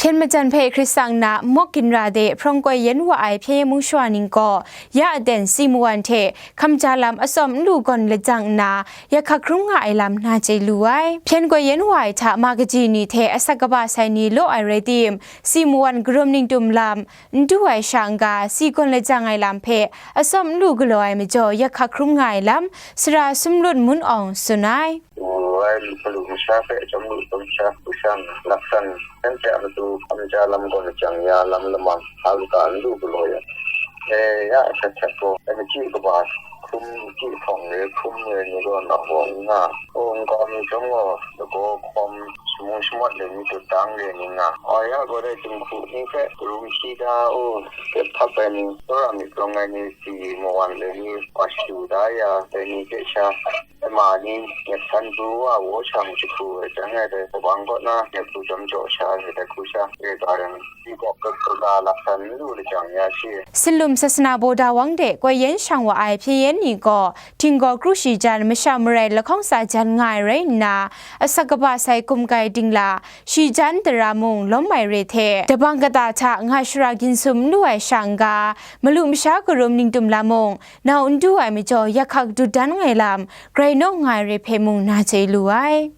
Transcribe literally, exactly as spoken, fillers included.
Hpyen majan hpe hkrit tsang nna, mawk ginra de hprawng koi yen wa ai hpyen yen mung shawa ning gaw, ya aten si mawan hte hkamja lam atsawm n lu gawn lajang nna, yak hkak hkrum nga ai lam na chye lu ai. Hpyen koi yen wa ai hta ma kaji ni hte asak kaba sai ni law ai rai tim, si mawan karum ningtum lam n du ai sha n-ga, si gawn lajang ai lam hpe atsawm n lu galaw ai majaw, yak hkak hkrum nga ai lam, sara Sumlut Mun Awng tsun ai. Wai malu masha hpe chyawm lu chyawm sha hku shan laksan, shanhte a matu hkamja lam gawn lajang ya lam lamang, hka kaga n lu galaw yang, e, ya htet htet gaw, e, machyi kaba hkum, machyi hpawng re hkum re ni gaw na hkawng n nga, o, nkau mi chyawm gaw, lagaw hkawm, shamung shamawt re ni dut dang re ni nga, o, ya gaw dai jinghku ni hpe karum hpyi da u, kyep hpap ai ni, tsawra myit kawng ai ni, si mawan re ni, wa shadu da ya, dai ni hte sha, Ema ni, nyet san pru wa wo shang jahku ai jang ai dai, kabang kaw na, nyet pru jam jaw sha ai dai hku sha, re ga ring, si gaw, kaga laksan n lu lajang ya shi. Sinlum Sasana Boda Wang de koi yen shang wa ai hpyen yen ni gaw, Htinggaw kru shi jan masha marai lahkawng tsa jan nga ai rai nna, asak kaba sai kum kai dingla, shi jan tara mung lawm ai re hte, dabang kata hta nga shara ginsum n lu ai sha n-ga, malu masha karum ningtum lam mung, nau n du ai majaw, yak hkak dut dan ai lam, grai naw nga ai re hpe mung na chye lu ai.